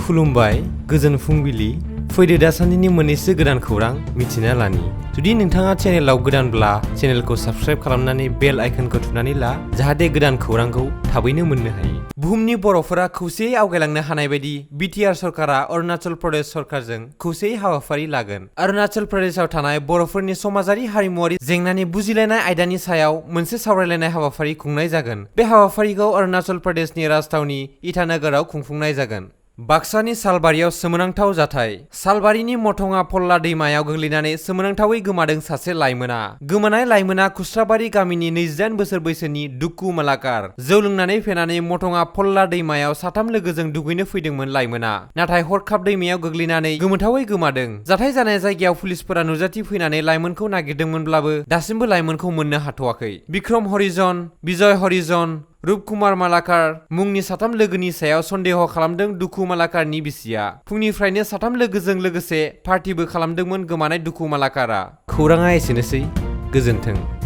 खुलुमबाय गोजोन फुंबिलि फैदो दासान्दिनि मोननैसो गोदान खौरां मिथिना लानि जुदि नोंथाङा चेनेलाव गोदानब्ला चेनेलखौ साबस्क्राइब खालामनानै बेल आइकनखौ थुनानै ला जाहाथे गोदान खौरांखौ थाबैनो मोननो हायो। बुहुमनि बर'फोरा खौसेयै आवगायलांनो हानाय बायदि बिटिआर सरकारा अरुणाचल प्रदेश सरकारजों खौसेयै हाबाफारि लागोन। अरुणाचल प्रदेशआव थानाय बर'फोरनि समाजारि हारिमुआरि जेंनानि बुजिलायनाय आयदानि सायाव मोनसे सावरायलायनाय हाबाफारि खुंनाय जागोन। बे हाबाफारिखौ अरुणाचल प्रदेशनि राजथावनि इटानगरआव खुंफुंनाय जागोन। बाक्सानि सालबारियाव सोमोनांथाव जाथाय। सालबारिनि मथङा फल्ला दैमायाव गोग्लैनानै सोमोनांथावै गोमादों सासे लाइमोना। गोमानाय लाइमोना खुस्राबारि गामिनि 28 बोसोर बैसोनि दुक्कु मालाकार। जौ लोंनानै फेनानै मथङा फल्ला दैमायाव साथाम लोगोजों दुगैनो फैदोंमोन लाइमोना। नाथाय हरखाब दैमायाव गोग्लैनानै गोमोथावै गोमादों। जाथाय जानाय जायगायाव पुलिसफोरा नुजाथि फैनानै लाइमोनखौ नागिरदोंमोनब्लाबो दासिमबो लाइमोनखौ मोननो हाथ'वाखै। बिक्रम हरिजन, बिजय हरिजन, रूपकुमार मालाकार मुंनि साथाम लोगोनि सायाव सन्देह खालामदों दुक्कु मालाकारनि बिसिया। फुंनिफ्रायनो साथाम लोगोजों लोगोसे पार्टिबो खालामदोंमोन गोमानाय दुक्कु मालाकारा। खौराङा एसेनोसै, गोजोन्थों।